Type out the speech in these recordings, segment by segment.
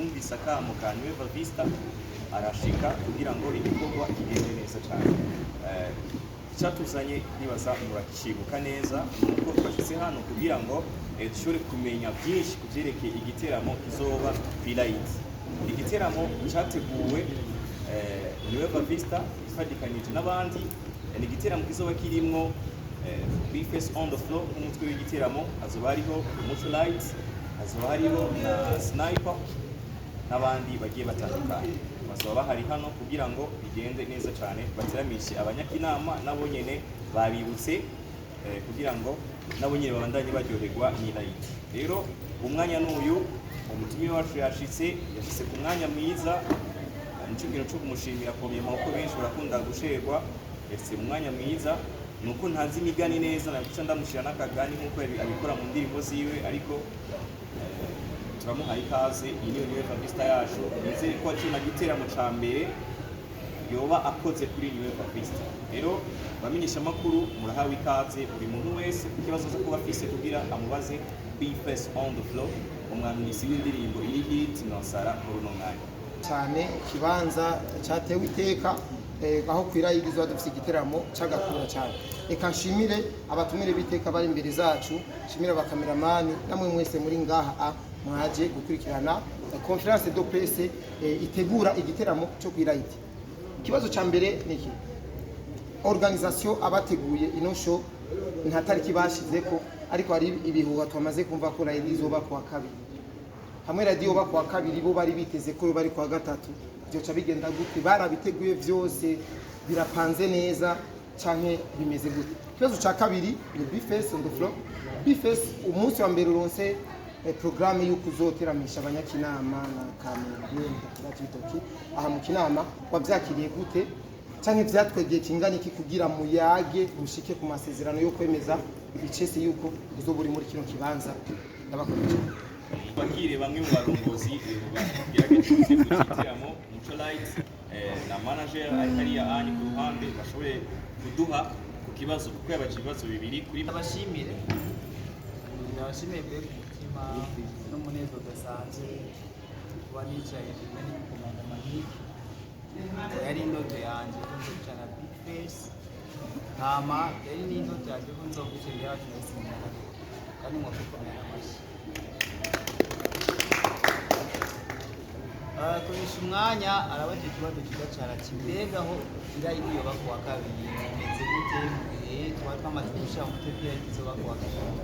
Yumvise akamo ka Nueva Vista arashika kugira ngo igikorwa kigende neza cyane. Icyatuzanye nibaza murakibuka neza, ni uko twashyize hano kugira ngo dushobore kumenya byinshi ku byerekeye igiteramo kizoba kw'Ilayidi. Igiteramo cyateguwe Nueva Vista ifatikanije n'abandi. Ni igiteramo kizoba kirimwo B-Face on the floor nk'umutwe w'igiteramo, hazoba hariho Muco Light, hazoba hariho na Sniper n'abandi bagiye batandukanye. Bazaba bahari hano kugira ngo bigende neza cyane, bateramishe abanyakinama, nabo nyene babibutse kugira ngo nabo nyene babandanye baryoherwa n'Ilayidi. Rero umwanya n'uyu, umutumire wacu yashitse, yashitse ku mwanya mwiza. Nicyo kintu cyo kumushimira komyema, kuko benshi barakunda gusherwa. Yashitse mu mwanya mwiza. Nuko ntazi imigani neza, naguca ndamushira n'akagani nk'uko abikora mu ndirimbo ziwe, ariko turamuhaye ikaze. Iyi niyo Nueva Vista yacu. Nizere ko akina giteramo ca mbere yoba akoze kuri Nueva Vista. Rero bamenyesha amakuru, murahawe ikaze, buri muntu wese ku kibazo aza kuba afise kugira amubaze B-Face on the floor, umwanditsi w'indirimbo iri hit Nosara muri uno mwanya. Cyane, ikibanza cyatewe iteka aho kw'Ilayidi zuba dufite igiteramo cy'agakura cyane. Reka nshimire abatumire b'iteka bari imbere zacu, nshimire abakameramani namwe mwese muri ngaha mwaje gukurikirana conférence de presse itegura igiteramo cyo kw'Ilayidi. Ikibazo cya mbere ni iki: organisation, abateguye ino show, nta tariki bashizeko, ariko hari ibihuha twamaze kumva ko Layidi izoba kuwa kabiri. Hamwe radiyo ba kuwa kabiri, bo bari biteze ko bari kuwa gatatu, byoca bigenda gute? Barabiteguye byose, birapanze neza canke bimeze gute? Ikibazo cya kabiri ni B-Face on the floor. B-Face, umunsi wa mbere uronse programme y'uko uzoteramisha abanyakinama na Kamenge na Cibitoki aha mu Kinama, wavyakiriye gute, canke vyatwegeye kingana iki kugira muyage mushike ku masezerano yo kwemeza icese yuko uzoba uri muri kino kibanza? Ndabakomeje. Bakire bamwe mu barongozi bagerageje gutegura igiteramo, Muco Light na manager ari hariya anyi ku ruhande, bashobore kuduha ku kibazo, kuko yabaje ibibazo bibiri kuri Ndabashimire, ndabashimiye mbe ku mutima n'umunezero udasanzwe kuba nicaye kumwe n'igikomangoma nk'iki. Yari indoto yanjye ko nzoca na Big Face, hama yari n'indoto yanjye ko nzoguca imbere yacu nahise kandi mwakukomera amashyi. Koresha umwanya arabaje ikibazo cyiza cyane, ati mbega aho Ilayidi yoba kuwa kabiri bimeze gute, mu gihe tuba twamaze gushyira mu mutwe ko Ilayidi izoba kuwa gatatu?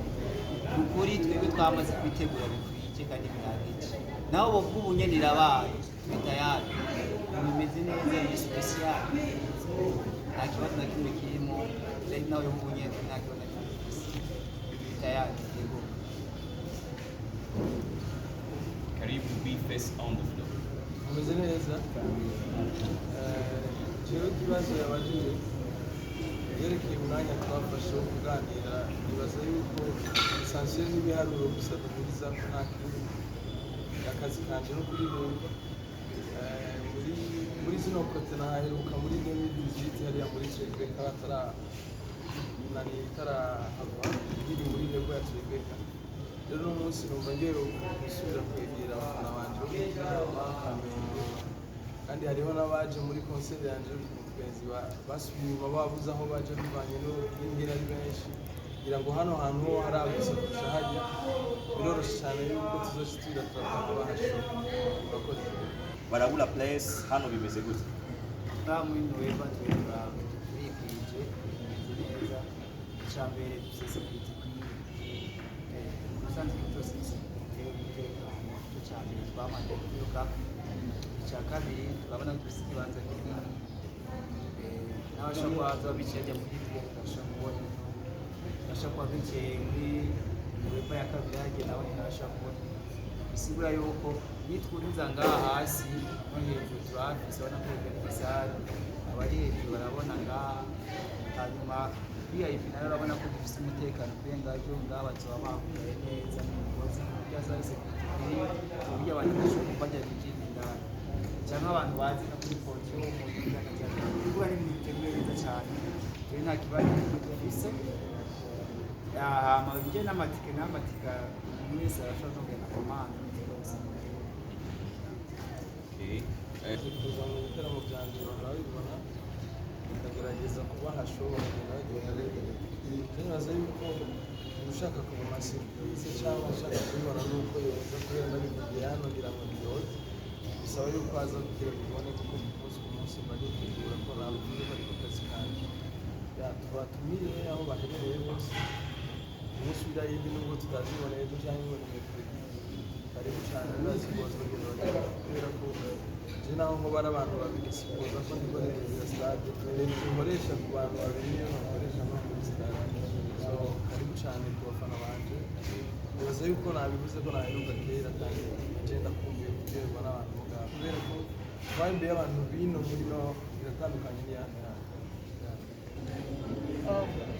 Ni ukuri twebwe twamaze kwitegura bikwiye kandi bihagije. Naho bovuga ubu nyene irabaye, turi tayari, ibintu bimeze neza, biri spécial, nta kibazo na kimwe kirimo. Ilayidi nawe yoba ubu nyene, nta kibazo na kimwe dufise, turi tayari, yego. Karibu B-Face on the floor. Ameze neza. Jewe ikibazo yabajije yerekeye umwanya twafashe wo kuganira, nibaza yuko essentiel n'ibiharuro gusa duhuriza ko, nta kindi. Akazi kanje no kuririmba. Muri zino côté nahaheruka muri 2018 hariya muri Tribeca, batara nani itarahava, iri muri label ya Tribeca. Rero uno munsi numva ngiye gusubira kwegera abafana banje bo mu Kinama, Kamenge, kandi hariho n'abaje muri concert yanje mu Twenzi basubiye inyuma, babuze aho baje bivanye n'ingene ari benshi. Kugira ngo hano hantu ho haragutse kurusha hajya, biroroshe cyane yuko tuzoshitira turapfa bahashira. Murakoze. Barabura place hano, bimeze gute? Ngaha muri Nueva twe turikwije, bimeze neza. Icya mbere, dufite sécurité ikwiye. Ubusanzwe byose ni sécurité, umutekano, icyo cya mbere twamaze kwiruka. Icya kabiri, turabona ko dufite ikibanza kinini. N'abashobora kuba baza bicaye hajya muri twe bashobora kubona, bashobora kuba bicaye muri Nueva ya kabiri hajya, nabo nyine bashobora kubona. Bisigura yuko nitwuriza ngaha hasi no hejuru turahafise, urabona ko hejuru salle, abari hejuru barabona ngaha. Hanyuma VIP nayo urabona ko dufise umutekano ukwiye ngaho, ngaha bazoba bahuye neza n'umugozi kuburyo hazoba hari sécurité ikwiye, ku buryo abantu bashobora bajya binjira indani cyangwa abantu bazi no kuri podium kuko ari ibintu biteguye neza cyane. Rero nta kibazo dufise. Hama ibijyanye n'amatike, umuntu wese arashobora no kugenda commande amatike yose. Kuza mu bitaramo byanje barabibona, bakagerageza kubaha show, bakagenda bagenda. Nibaza yuko ushaka kubona surprise cyangwa ushaka kubibona nuko yoza, kubera ndabivugiye hano ngira ngo ntiyoze, bisaba yuko aza kugira bibone, kuko ku munsi ku munsi mba nitegura ko nabivuze ko ariko kazi kanje. Ya, tubatumiye aho baherereye hose umunsi w'irayidi, nubwo tutazibona ejo cyangwa ngo ni mercredi. Karibu cyane, ndazi ko bazogenda bagenda, kubera ko je naho nko bari abantu babiri, sipoza ko ndiko nirindira stade. Ibintu nkoresha ku bantu babiri niyo nkoresha no muri stade. So karibu cyane ku bafana banje. Nibaza yuko nabivuze ko naheruka kera, kandi je ndakumbuye kuryoherwa n'abantu bo ngaho, kubera ko vibe y'abantu bino muri no iratandukanye n'iyandi hantu.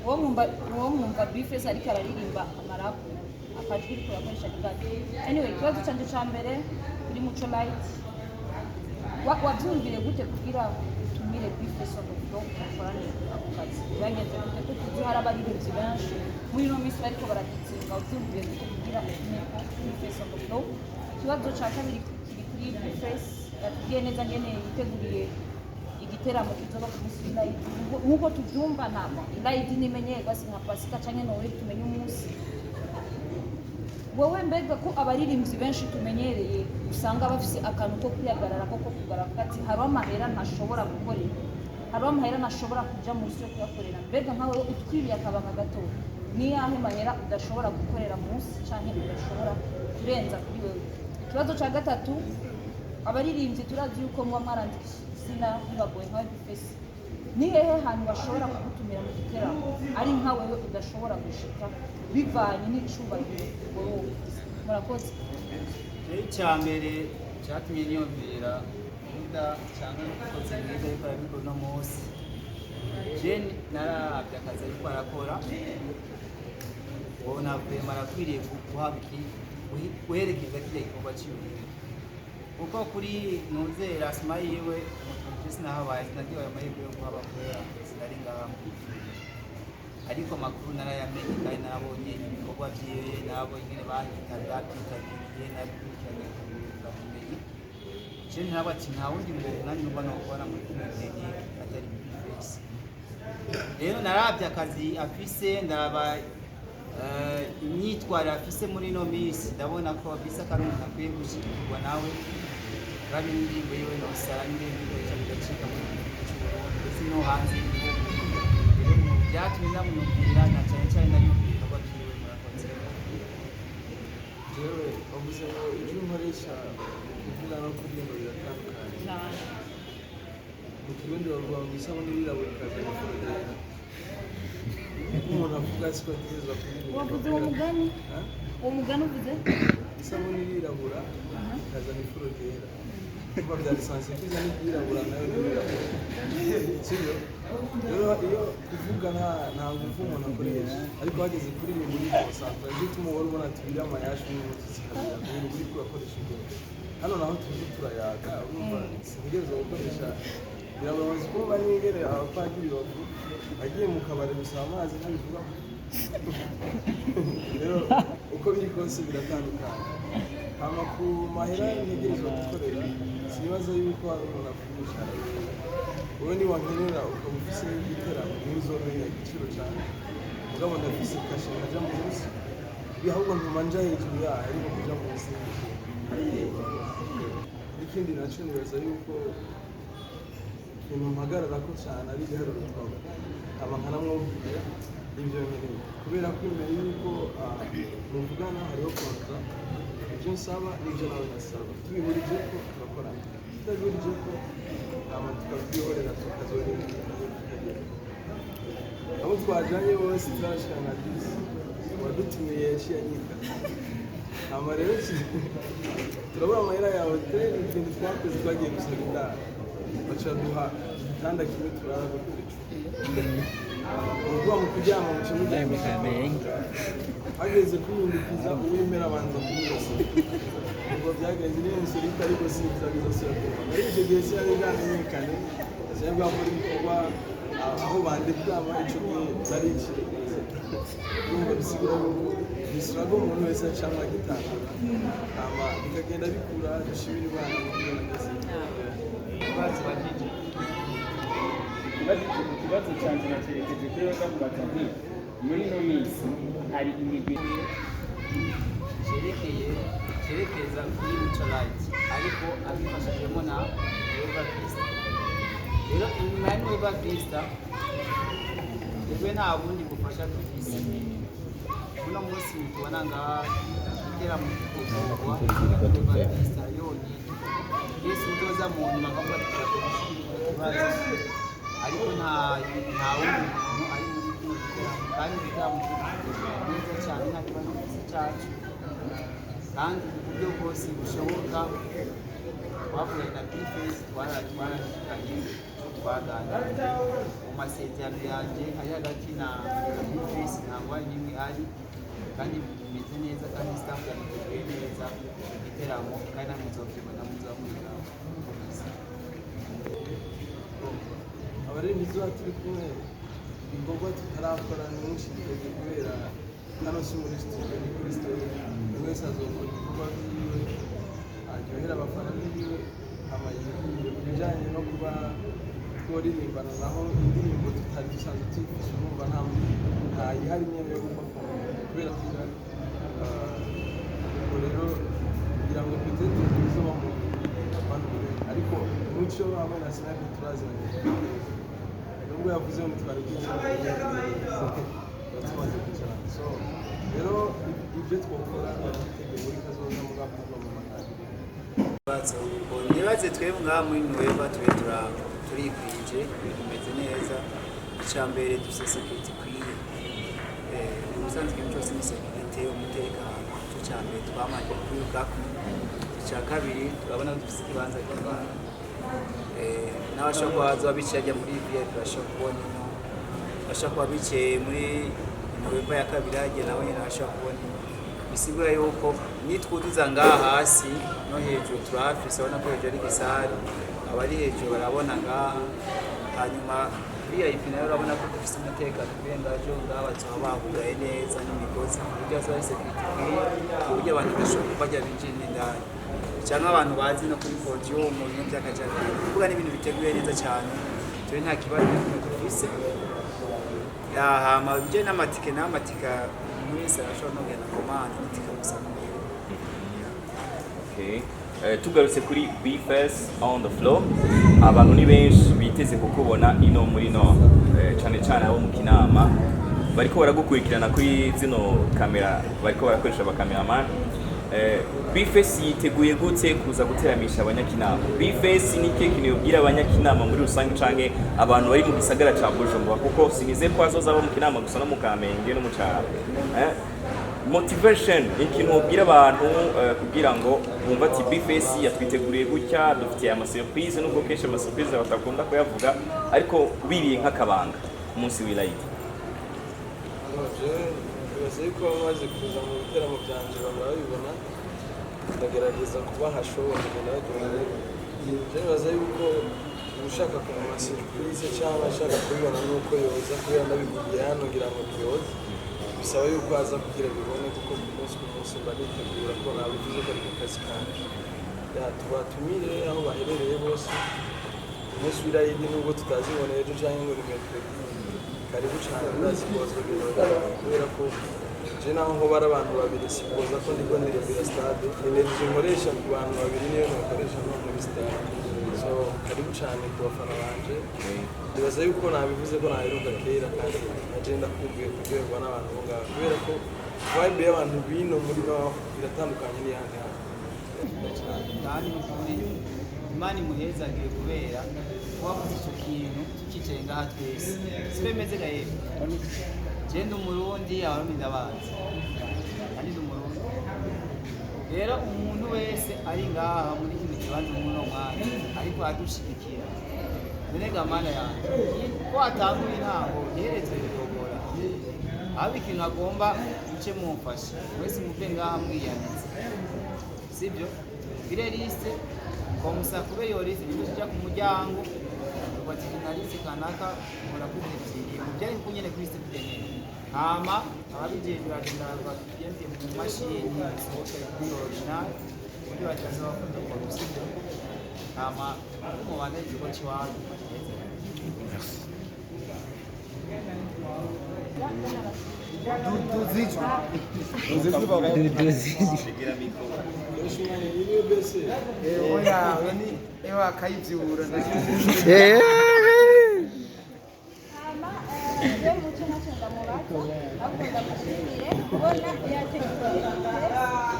Uwo mwumva B-Face ariko araririmba amarapu, akajwi ariko urakoresha ni gake. Anyway, ikibazo canje ca mbere kuri Muco Light: wavyumvire gute kugira utumire B-Face on the floor mukorane ako kazi? Byagenze gute, ko tuzi hari abaririmbyi benshi muri ino minsi bariko baradutsinga? Uvyumvire gute kugira utumire B-Face on the floor? Ikibazo ca kabiri kiri kuri B-Face. Yatubwiye neza ngene yiteguriye igiteramo kizoba ku munsi w'Ilayidi. Nk'uko tuvyumva, ntabwo Ilayidi nimenyerwa, si nka Pasika canke Noheli tumenye umunsi. Wowe mbega ko abaririmbyi benshi tumenyereye usanga bafise akantu ko kwihagarara ko kugaragara ati hariho amahera ntashobora gukorera, hariho amahera ntashobora kuja munsi yo kuyakorera, mbega nkawe utwiriye akabanga gato, ni yahe mahera udashobora gukorera munsi canke udashobora kurenza kuri wewe? Ikibazo ca gatatu: abaririmbyi turazi yuko muba mwarandikishije izina, bibagoye. Nkawe B-Face, ni hehe hantu bashobora kugutumira mu giteramo ari nka wewe udashobora gushika bivanye n'icubahiro wowe ufise? Murakoze. Rero icya mbere cyatumye niyumvira Buda cyangwa umukozi mwiza ariko arabikora uno munsi, je narabye akazi ariko arakora, ubona vraiment arakwiriye guhabwa guherekeza kiriya gikorwa ciwe, kuko kuri ntuze rasima yiwe je sinahabaye, sinagiwe ayo mahirwe yo kuhaba kubera sinari ngaha mu gihugu, ariko amakuru narayamenye kandi narabonye ibikorwa vyiwe, narabonye ingene babyitabiriye, nabikurikiranye ku bumenyi. Je ntabwo ati nta wundi muntu nanjye numva nokubona muri kino gihe atari B-Face. Rero narabye akazi afise, ndaraba imyitwarire afise muri ino minsi, ndabona ko afise ko ari umuntu akwiye gushyigikirwa nawe. Rabi n'indirimbo yiwe nosara n'indirimbo yiwe bigacika muri iki gihugu cy'u Burundi ndetse no hanze y'igihugu. Rero mu byatumye ndamwumvira na cyane cyane nariyumvira ibikorwa byiwe. Murakoze. Jewe bavuze ngo ibyo nkoresha mu kuvuga no kuririmba biratandukanye. Mu Kirundi bavuga ngo isabune irirabura ikazana ifuro ryera. Umuntu avuga siko ategerezwa kuririmba. Wavuze uwo mugani? Ha? Uwo mugani uvuze? Isabune irirabura ikazana ifuro ryera. Kuba bya lisansi kwiza n'iryirabura nayo n'irirabura, sibyo? Rero iyo kuvuga nta ngufu umuntu akoresha, ariko hageze kuririmba uri concentra, nicyo gituma uhora ubona ati biriya amayashu n'umunsi zikabira kubera uri kurakoresha ubwenge. Hano naho turiko turayaga, urumva sintegerezwa gukoresha. Birababaza kumva n'ingene abapadiri bavuga agiye mu kabari gusaba amazi ntabivuga. Rero uko biri kose biratandukanye. Hama ku mahera ntegerezwa gukorera, sinibaza yuko hari umuntu avuga imishahara yiwe. Wowe niwankenera ukaba ufise igiteramo, niwe uzomenya igiciro cane. Mugabo ndafise cachet nkaja munsi, ibi ahubwo ntuma nja hejuru yayo, ariko kuja munsi n'ikindi naco nibaza yuko ikintu mpagararako cane ari ibiharuro twaba hama nkanamwumvira ibyo nkeneye, kubera ko imbere yuko muvugana hariho contrat, ibyo nsaba n'ibyo nawe nasaba, tubihurije ko turakorana, tutabihurije ko hama tukabyihorera, tukazorera igihe kikagera. Abo twajanye bose turashikana na bisi, uwadutumiye yaciye anyika. Hama rero turabura amahera ya hoteli. Ikintu twakoze, twagiye gusaba indaro, baca duha igitanda kimwe turara turi 10. Ni ukuvuga mu kuryama muca mujya, hageze kwihindukiza uwemera abanza kumwose. Ubwo byagenze niyo insolite, ariko sinza bizasubira kuba. Ariko icyo gihe sinari bwamenyekane, sinari bwakora ibikorwa aho bandeklama. Ico gihe nari ikirezi. Urumva bisigura yuko bisaba umuntu wese acamwo agitangura, hama bikagenda bikura. Dushimira Imana mu byo nageze. Ikibazo cyanjye nacerekeje kuri we, ndakubaza nti muri ino minsi hari imigwi Cyerekeye cyerekeza kuri Muco Light, ariko abifashijwemo na Nueva Vista. Rero inyuma ya Nueva Vista, twebwe nta bundi bufasha dufise. Uno munsi tubona ngaha igiteramo gitegurwa na Nueva Vista yonyine. Yesu uzoza mu nyuma akavuga ati "Turakoze ikibazo", ariko nta wundi muntu ari muri kino giteramo, kandi igiteramo gitegurwa neza cyane, nta kibazo dufise cyacu, kandi mu buryo bwose bushoboka twavuye na B-Face, twarashikanye icyo twaganiriye mu masezerano yanjye ari hagati na B-Face, nta ngwani n'imwe ihari, kandi bimeze neza, kandi staff yabiteguye neza igiteramo, kandi namwe muzobyibona muzoba muri ngaho. Abaririmbyi tuba turi kumwe, ibikorwa tutarakora ntushitege, kubera hano si muri studio, ni kuri stage. Buri wese azokora ibikorwa byiwe aryohera abafana biwe, hama yirire. Ku bijyanye no kuba tworirimbana naho, indirimbo tutari dusanzwe tuyifise, urumva ntayihari nyene yo guperforma kubera tugira. Ubwo rero kugira ngo peut-être bizoba mu bantu, ariko Muco hamwe na Sniper turaziranye, nubwo yavuze ngo twari kwicaranye, tuba tumaze kwicarana. So rero ibyo twokora twiteguye muri kazoza, mugabo mama ntabiri. Nibaze twebwe ngaha muri Nueva tube turikwije, ibintu bimeze neza. Icya mbere, dufite sécurité ikwiye. Ubusanzwe ikintu cyose ni sécurité, umutekano, icyo cya mbere twamanje kwirukako. Icya kabiri, turabona ko dufite ikibanza kinini. N'abashobora kuba bazoba bicaye hajya muri VIP bashobora kubona ino, bashobora kuba bicaye muri Nueva ya kabiri hajya nabo nyine bashobora kubona ino. Bisigura yuko nitwuduza ngaha hasi no hejuru turahafise, urabona ko hejuru ari gisari, abari hejuru barabona ngaha. Hanyuma VIP nayo urabona ko dufise umutekano kurenga ejo, ngaha bazoba bahugaye neza n'imigozi, ku buryo hazoba hari sécurité ikwiye, ku buryo abantu badashobora bajya binjira n'indani, cyangwa abantu bazi no kuri podium mu bintu by'akajagari. Kuvuga n'ibintu biteguye neza cyane, turi nta kibazo na kimwe dufise. Hama ibijyanye n'amatike, nayo amatike umuntu wese arashobora no kugenda commande n'itike gusa muhira. Okay. Tugarutse kuri B-Face on the floor, abantu ni benshi biteze kukubona ino muri no cane cane abo mu Kinama bariko baragukurikirana kuri zino kamera bariko barakoresha abakameramani. B-Face yiteguye gute kuza guteramisha abanyakinama? B-Face ni ikihe kintu yobwira abanyakinama muri rusange canke abantu bari mu gisagara ca Bujumbura, kuko sinize ko hazoza abo mu Kinama gusa, no mu Kamenge no mu Carama. Motivation, ikintu wobwira abantu kugira ngo bumve ati B-Face yatwiteguriye gutya, dufitiye ama surprise, nubwo kenshi ama surprise batakunda kuyavuga, ariko biriye nk'akabanga ku munsi w'irayidi. Jewe nibaza yuko bamaze kuza mu biteramo byanje baba babibona, ndagerageza kubaha show, bakagenda baryohewe. Je nibaza yuko ushaka kumenya surprise cyangwa ashaka kubibona nuko yoza, kubera ndabivugiye hano ngira ngo ntiyoza, bisaba yuko aza kugira bibone, kuko ku munsi ku munsi mba nitegura, ko nabivuze ko ariko kazi kanje. Ya, tubatumire aho baherereye bose umunsi w'irayidi, nubwo tutazibona ejo cyangwa ngo ni mercredi. Karibu cyane, ndazi ko bazogenda, kubera ko je naho nko bari abantu babiri, sipoza ko ndiko ndirimbira stade. Energy nkoresha ku bantu babiri niyo nakoresha no muri stade. So karibu cyane ku bafana banje. Nibaza yuko nabivuze ko naheruka kera, kandi naje ndakumbuye kuryoherwa n'abantu bo ngaho, kubera ko vibe y'abantu bino muri no iratandukanye n'iyandi hantu. Kandi ni ukuri Imana imuhezagire, kubera wavuze icyo kintu tukicaye ngaha twese, siko bimeze ga? Yego, je ndi Umurundi, Abarundi ndabazi, kandi ndi Umurundi. Rero umuntu wese ari ngaha muri kino kibanza muri uno mwanya ariko adushigikira, none ga Mana yanjye, ko atanguye intango iheretse bigogora aho ikintu agomba muce, mumfashe wese muve ngaha mwiyanditse, sibyo? Bire liste komusa kube iyo liste nibwo tujya ku muryango bati na liste kanaka murakubwira ibintu byari kunyene kuri liste nyene, hama ababijejwe bagenda bagende mu mashini bisohoke kuri original, uburyo bataza bafata kopi, sibyo? Hama mubandanye igikorwa c'iwanyu. Duzijwe. Egera micro. Oya, oya, ni ewa akayivyura. Hama je muco ntacyo ndamubaza, ahubwo ndamushimire kubona yateguye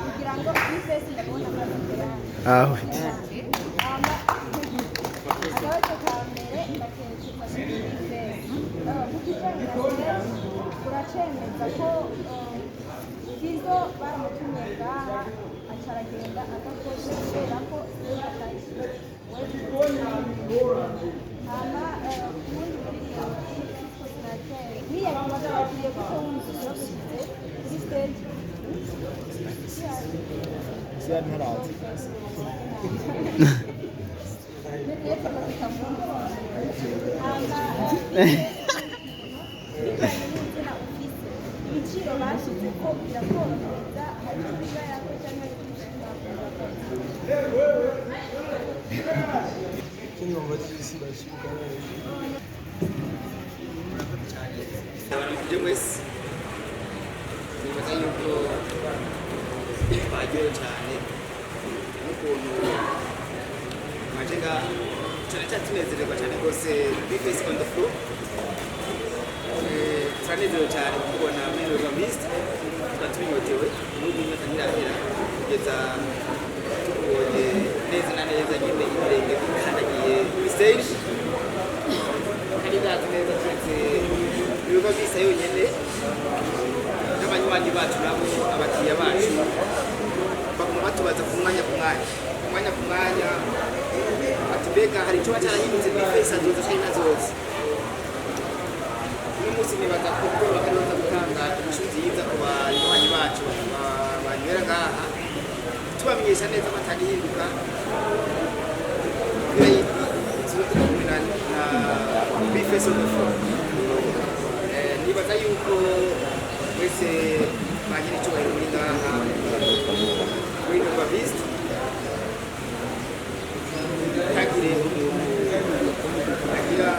kugira ngo B-Face ndamubona muri Aho. Hama akabazo ka mbere ndakerekeza kuri B-Face. Ku kijyanye na stage, uracemeza ko Fizzo baramutumye ngaha aca aragenda adakoze kubera ko stage atayishyuye? Hama ku wundi muririmbyi Cisco Sinater, wiyakiriye gute wumva bagushyize kuri stage? Ntarazi. Hama bijyanye n'izina ufise, ibiciro bashyize ko birakorohereza? Hari icyo biba yako cyangwa hari icyo bishima? Ikindi bamubajije isi bashibuka neza. Ndabaramukije mwese. Nibaza yuko baryohewe cyane n'ukuntu mwaje ngaha, cyane cyane tunezererwa cyane rwose. B-Face on the floor. Turanezerewe cyane kubona muri Nova Mist, tuba tubinyotewe n'ubu inyota ntirahera kugeza tukubonye neza na neza nyine, ibirenge bikandagiye kuri stage. Kandi ndazi neza turetse ibikorwa bisa yonyine, n'abanywanyi bacu nabo, abakiriya bacu baguma batubaza ku mwanya ku mwanya, ku mwanya ku mwanya, ati: "Mbega hari icyo cyarahindutse? B-Face azoza cyangwa ntazoza?" Uno munsi nibaza ko bakaza gutanga inyishu nziza ku banywanyi bacu banywera ngaha, tubamenyesha neza ko atagihinduka kumwe na B-Face on the floor. Nibaza yuko mwese bagira icyubahiro muri ngaha muri Nova Vista, ntagire umuntu agira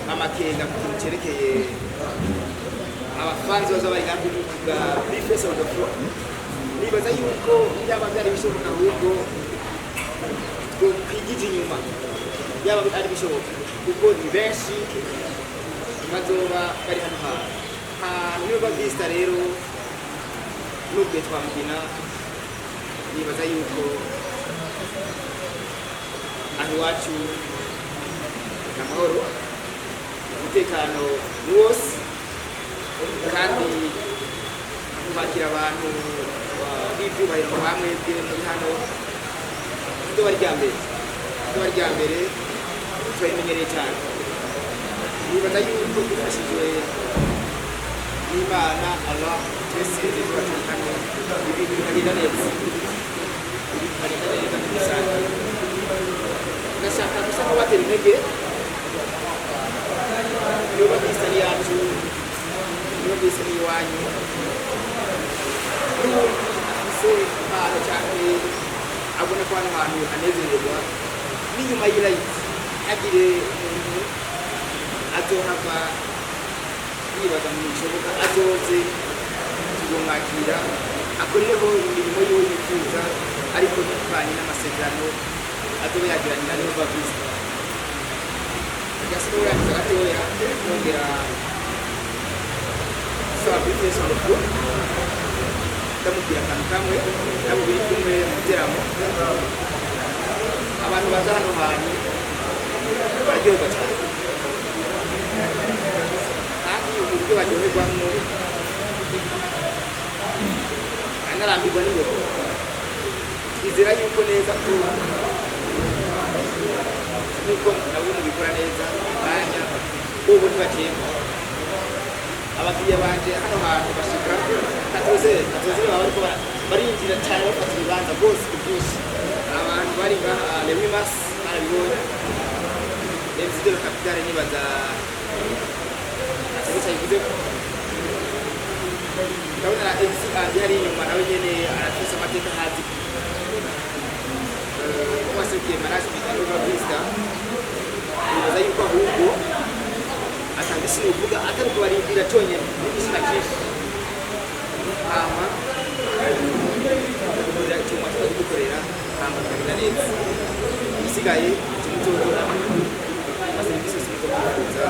amakenga ku kintu cyerekeye abafanzi baza bari ngaha bwa B-Face on the floor. Nibaza yuko byaba byari bishoboka, ahubwo twigije inyuma, yaba ari bishoboka, kuko ni benshi bazoba bari hano hantu hantu Nova Vista. Rero nubwo twamugina, nibaza yuko aho iwacu ni amahoro, umutekano ni wose, kandi kwakira abantu b'ibyubahiro bamwebwe muri hano izuba rya mbere, izuba rya mbere turabimenyereye cyane. Nibaza yuko dufashijwe n'Imana Allah, twese tuba turi hano, ibintu bikagenda neza, ibintu bikagenda neza muri rusange. Ndashaka gusa nko batera intege. Niba bisi ari yacu, niba bisi ni iwanyu, n'ubundi afise impano cyangwa abona ko hano hantu anezererwa n'inyuma y'irayiti, ntagire umuntu azohava yibaza mu bishoboka. Azoze, tuzomwakira, akorereho imirimo yiwe yifuza, ariko bivanye n'amasezerano azoba yagiranye na Nova Vista. Gasi n'urangiza gatoya, nongera saba B-Face on the floor, ndamubwira akantu kamwe nabo biri kumwe mu giteramo. Abantu baza hano hantu bararyoherwa cyane, kandi uburyo baryoherwamo anarambirwa n'ingoma. Twizera yuko neza ko nkuko nabo mubikora neza umwanya ubu ntibakemba. Abakiriya banje hano hantu bashika katozere katozere, baba bariko barinjira cyane, bafata ibibanza rwose ku bwinshi. Abantu bari ngaha le 8 mars barabibonye. MC de la capitale, nibaza ati bivuze ko ndabona na MC Andi hari inyuma, nawe nyene arafise amateka hazi waserukiye management ya Nova Vista. Nibaza yuko ahubwo atanga Kwiyumvira cyonyine n'igitsina cyinshi, hama kugira icyuma tukadukorera, hama bikagenda neza. Igisigaye icyo muzobona, amaserivisi yose muzokwifuza.